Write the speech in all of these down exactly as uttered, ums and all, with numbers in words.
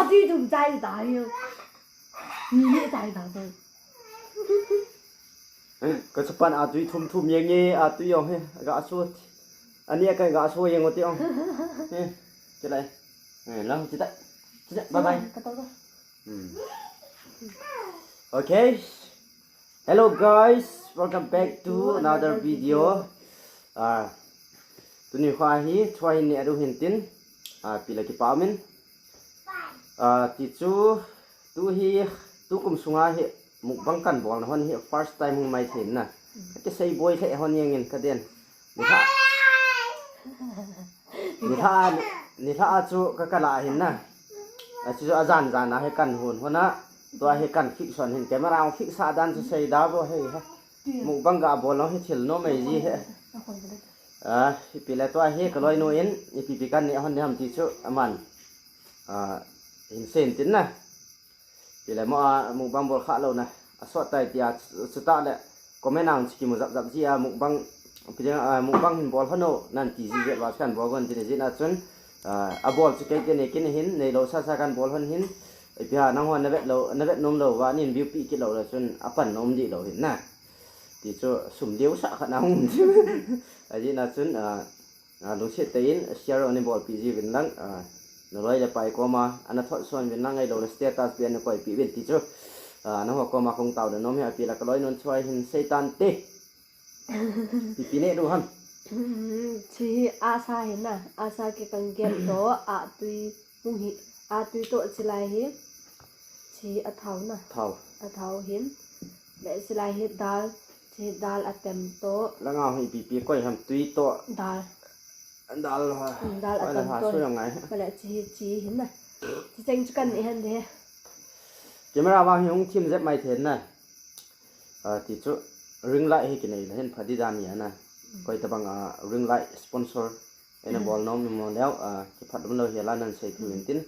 Tui thum chai ta hi. Ni ni chai ta to. Ka chapan a tui thum thum yang e, a tui yong he, ga su. Ani ka ga su yang o ti ong. He, chilai. He, lang chita. Chita, bye bye. Ka to to. Hmm. Okay. Hello guys, welcome back to another video. Ah, tuni kho hi, chua hin ni adu hin tin. Ah, pila kipa min. Ah, ti chu, tu hi, tu kum sunga hi, mukbang kan bol na hon hi, first time hung mai thein na. Ka kisei boi the hon yang in ka den. Ni kha. Nilhah a, nilhah a chu ka kala hin na. A chu chu a jan jan a hi kan hun hun a. Tua hi kan fix hon hin camera hung fix a dan chu sei da bo hei ha. Mukbang ga bol long hi thil nom ei ji he. A, ipi le tua hi ka loinu in, ipi pi kan ni hon ni ham ti chu aman. A, hin sen tin na. Pile mo a mukbang bol kha lo na. A sot tai tia chuta le comment ang chi kimu jap jap ji a mukbang, pile, a, mukbang hin bol hon o nan ti ji vet va kan bol gon ti ne jin a chun, a, a bol chu kei te ne kin hin nei lo sa sa kan bol hon hin. Ipi ha nang hon na vet lo, na vet nom lo va nin view pi kit lo le chun a pan nom di lo hin na. Ti chu sum deu sa kha na hung. A jin a chun, a, A, lungset tah in share ani bolpi jiuvin lang, a, naloi le pai koma, ana thot son uvin lang, ahilou le status pi ana koipi uvin ti chu, a, nangho koma kong taona nom hi api la ka loinun chua hin sei tan te. Ipi ne du ham. Hmm, chi asa hin na, asa ke kang gen to, a tui mung hi, a tui to chilai hi, chi a thau na. Thau. A thau hin, le chilai hi dal, Chi dal a tem to. Langa hi ipi pi koi ham tui to. Dal. Dal ha. Mm, dal a tem to. Koi la ha su yang ngai. Pale chi hi chi hin na. Chi cheng chu kan ni hen de. Camera vang hi hung thim jep mai then na. A, ti chu ring light hi kinei la hin pha di dan ni na. Koi tabang a ring light sponsor. Ena bol nom mo leo, a, kiphat dum lo hi la nan sei thu in tin.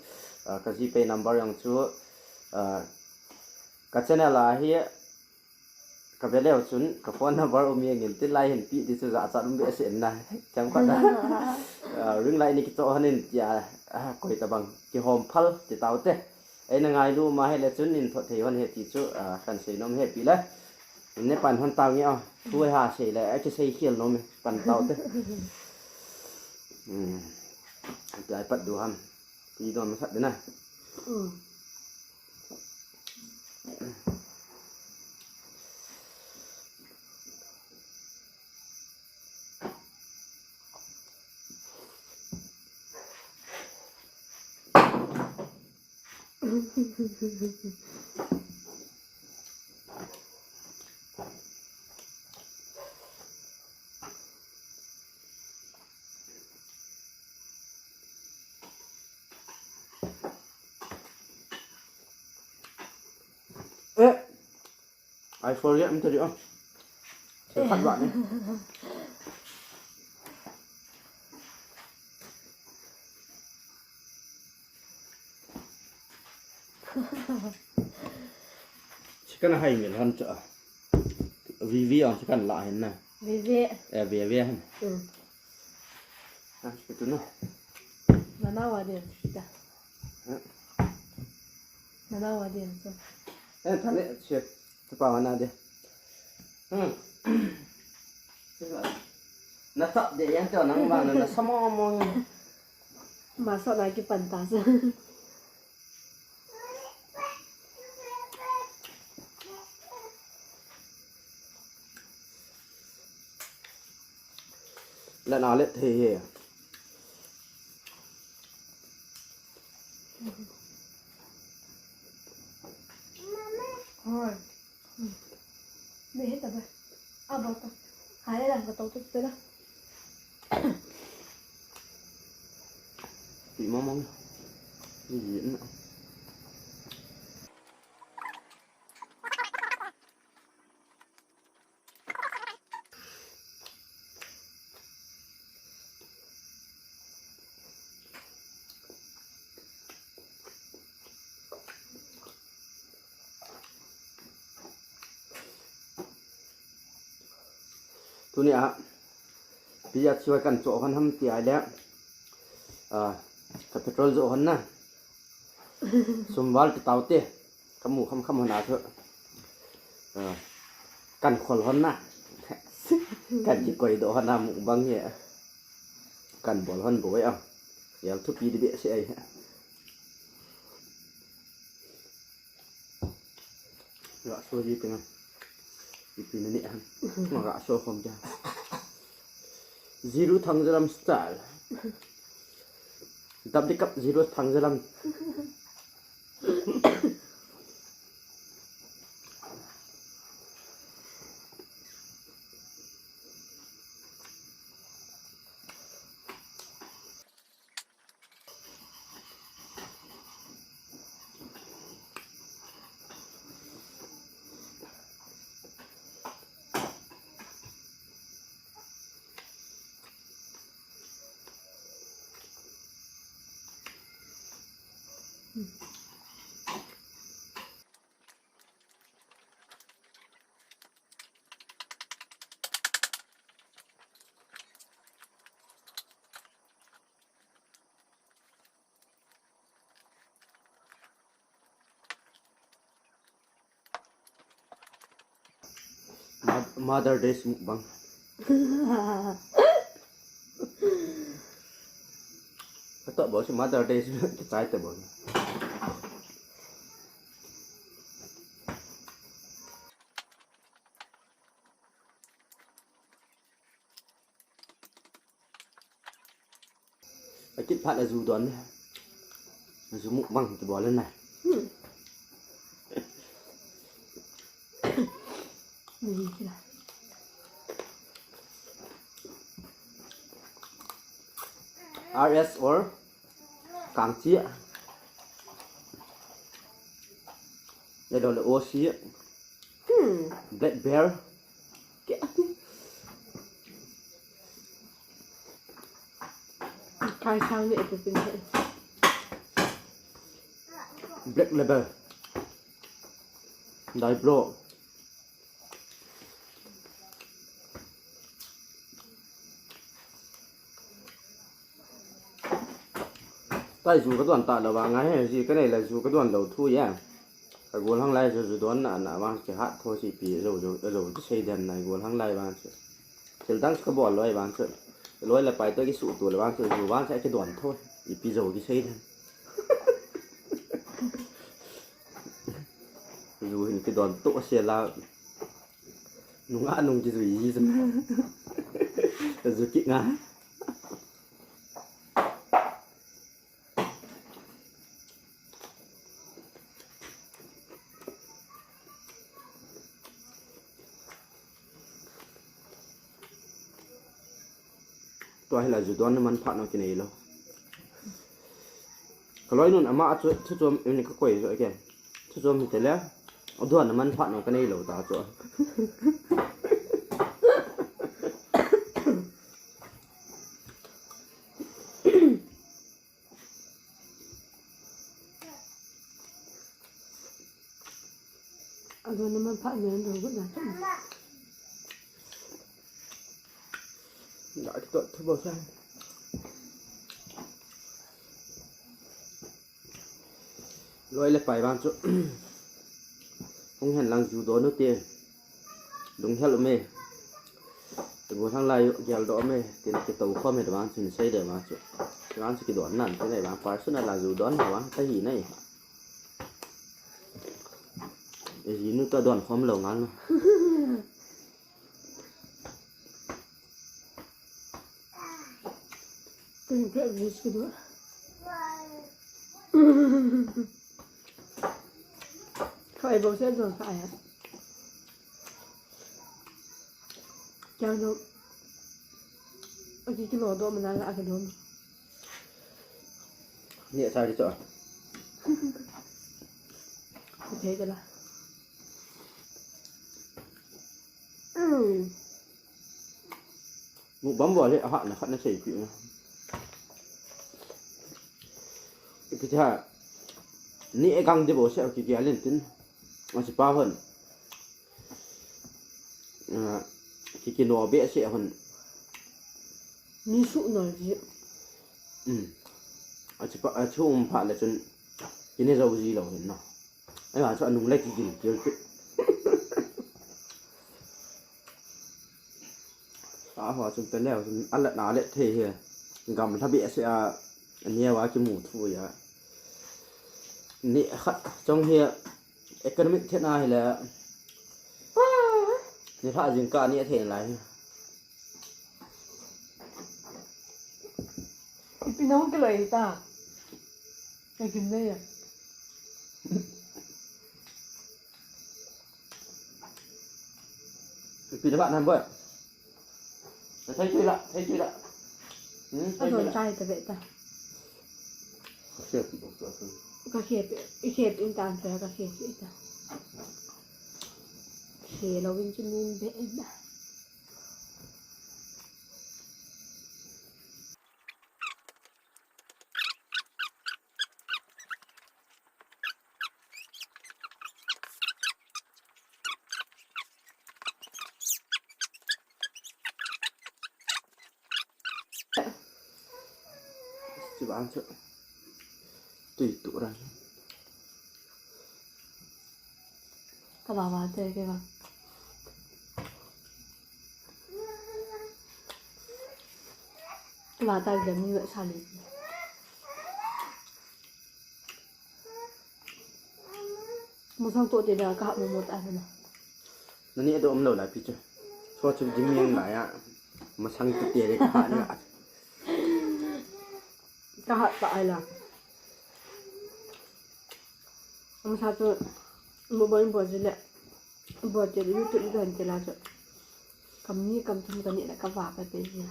A, ka GPay number yang chu, a, ka channel a hi Ka ve leu chun, ka phone number um jeng in, tin lai hin pi ti chu jachat um behseh in na. Chang khat na. Ah, ring light ni kichoh hon in tia, ah, koi tabang, kihom phal ti tau te. Eina ngailu ma hile chun, in thot thei hon he ti chu, ah, kan sei nom he pi le. In ne pan hon tau nge, ah, thu ha sei le, ah, kisei khel nom e, pan tau te. Hmm. Tia pat du ham. Pi dom sat de na. Hmm. Eh, I forget, I'm telling you. Sa khat ba ni. Chicken hai mil han cha. Vivi ang chicken la hin na. Vivi. Eh, vivi han. Hmm. Ah, itu na. Mana wa din kita. Eh. Mana wa din so. Eh, tane, chef. Tapa mana de. Hmm. Na tap de yang teo nang bang na samo mo. Masuk lagi pantas. Let na let he he. Oi. Ni hita ba. Abo to. Hai lang ka to to pela. Ti mamang. Ni yin. Tuni a, pi a chiu kan cho hon ham ti ai le, a, ka petrol jo hon na. Sum val ti tau te. Kamu kham kham hon a chu. Ah, kan khol hon na. Kan kikoi doh hon a mukbang hi. Kan bol hon boi a. Yal thupi di behseh ahi. Ga so ji teng a. Ipi na ne ham. Ma ga so khom ja. Zero Thangjalam style. Dap di kap Zero Thangjalam. Mo-, Mother Day mukbang. Kato bo si Mother Day si kichai te bo. Akit phat a ju don. Ju mukbang kibol na. Hmm. Ni kila. R S or Kangchi. Yadol O C. Hmm. Black Bear. Ke-, Kai sang ni etu pin he. Black Label. Dai Bro. Tai ju ka don ta lou vang a hi, ji ka nei la ju ka don lou thu ya. Ka gol hang lai ju, ju don na, na vang chu hat tho si pi jo, jo, jo ki sei den na gol hang lai vang chu. Thil dang chu ka bol lou vang chu. Loi le pai to ki su tu le vang chu, ju vang chu ki don tho. Ipi jo ki sei den. Ju hin ki don to se la. Nunga nung ki ju yi ju. Ju ki nga. Tua hi la ju don na manphat no kinei lou. Ka loi nun ama a chu, chu chom in ka koi jo again. Chu chom hi te le. A don na manphat no ka nei lou ta chu. A don na manphat na, a don gut na. Ga ki tot thu bo sa. Loi le pai vang chu. Hung hen lang ju don u te. Lunghel um e. Te bu thang lai u gel doh um e. Tin ki to khom e vang chu ni sei de vang chu. Vang chu ki don nan te nei vang personal la ju don vang ta hi nei. E ji nu ta don khom lou ngal na. Koi bo se don kha ya. Kyang do. Aki kilo do mana la aki do. Ni sa ri cho. Thei ka la. Mm. Mukbang bol hi ahat na khat na sei pi na. Ipi cha ni e gang de bo se ki ki alen tin. Ma si pa hon. Ah, ki ki no be se hon. Ni su no ji. Mm. A chi pa, a chi um pha le chun. Kine jou ji lou hin na. Ai, a chu anung le kigil kil chu. A ho chun pe leu chun a let na let thei hi. Gam lha behseh a, a neo a kimu thu a. Ni khat chong hi economic thina hi le. Ni lha jing ka ni a thei lai hi. Ipi nong kiloi ta. Ka gim nei a. Ipi da ba nan boy. Thei chui la, thei chui la. Hmm, thei chui la. Ka don chai ta ve ta. Ka khe pi, i khe pi in tan ta, ka khe pi ta. Khe lo in chu nun be in da. Chi bang chu. Tui tu ra. Ka ba ba te ke ba. Ka ba ta ke mi ba sa le. Masang to te da ka mo mo ta na. Nani ado um lo la pi chu. Cho chu jing yang la ya. Masang to te le ka ha ni. Ka ha ta ai la. Masa chu mo bo in bo ji le. Bo te YouTube don te la chu. Kam ni kam thum ka ni la ka va ka te ji.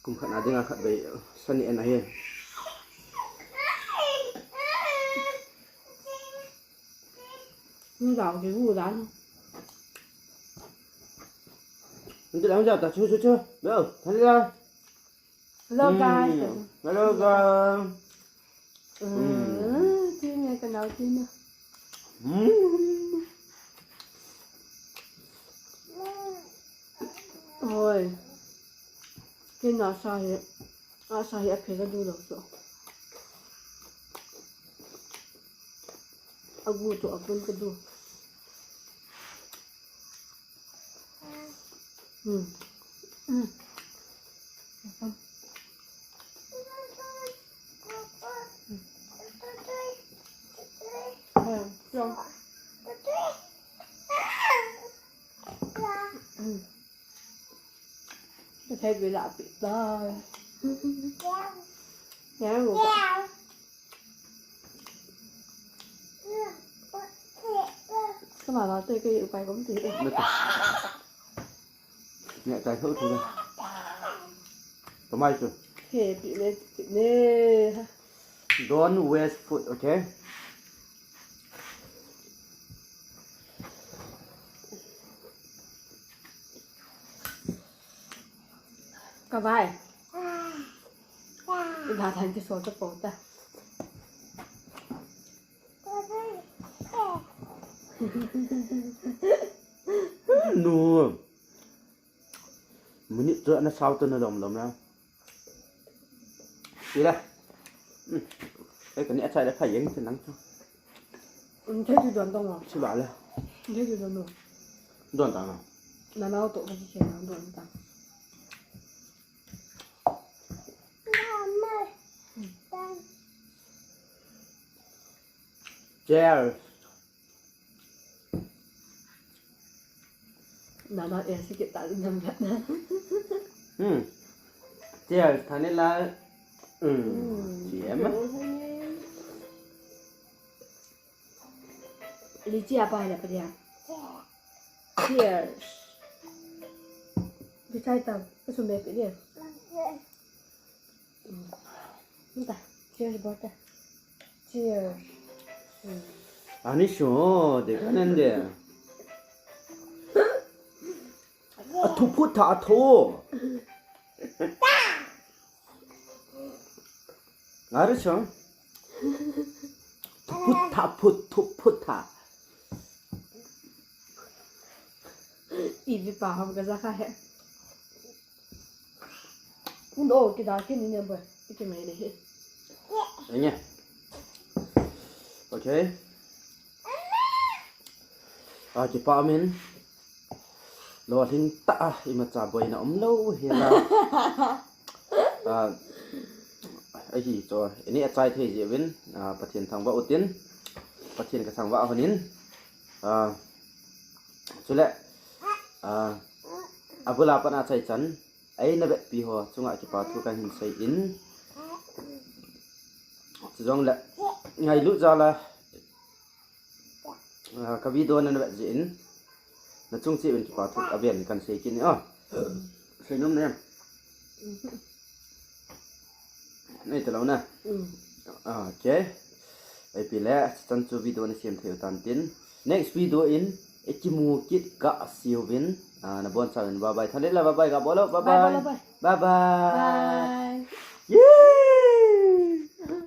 Kum khat na dinga khat vei sa ni en ahi. Ni dau ki gu dan. Ni dau ja ta chu chu chu. Lo, thali la. Hello, guys. Hmm. Hello, guys. Hmm, hmm. Tina, ka nau Tina. Hmm. Oi. Tina sa hi. A sa hi a phe ka du lo so. A gu to a pun ka du. Hmm. Hmm. Ka thei bi la pi ta. Ya ru. Ka ma la te ke upai kom ti. Nè, chai thou thou. Ka mai chu. He, pi ne, pi ne. Don't waste food, okay? Ka vai. Ba than ki so ta po ta. Nu. Minute chu ana sao tu na lom lom na. Ila. Hmm. Ei, ka ni a chai le kha yeng chu nang chu. Thei chu don dong lo. Chu ba le. Thei chu don lo. Don ta na. Na nau to ka ki khen na don ta. Cheers. Nana, eh, sikit ta nam na. Hmm. Cheers, thani la. Hmm. Hmm. Cheers. Li chia pa la pa dia. Cheers. Di chai ta, ka sum be pe dia. Nta, cheers, brother. Cheers. Ani sho, de kanan de. A thu phut tha a thu. Ngari sho. Thu phut tha phut, thu phut tha. Ibi pa ham ka za kha he. Undo, kida kini ne boy. Iti mai de hi. Enge. Okay. A, kipa min. Lolhing ta a, imacha boina umlou hi la. A, ahi cho, ini achai thei jeh uvin, a, Pathen thangvah utin, Pathen kathangvah honin. A, chule, a, abula pat a chai chan, eina vetpi ho chunga kipa thu kahin sei in. Chujongle, ngailut jal a, a, ka video nana vet jeh in, nachung cheh uvin kipa thu avel in kan sei kit in, a. Seinom ne. Nei talou na. Mm. Okay. Ipi le, chan chu video nasem thei u tan tin. Next video in, ikimu kit kah seuvin, a, nabonchauvin bye bye. Thanle la bye bye kabol lou. Bye bye. Bye bye. Bye bye. Bye.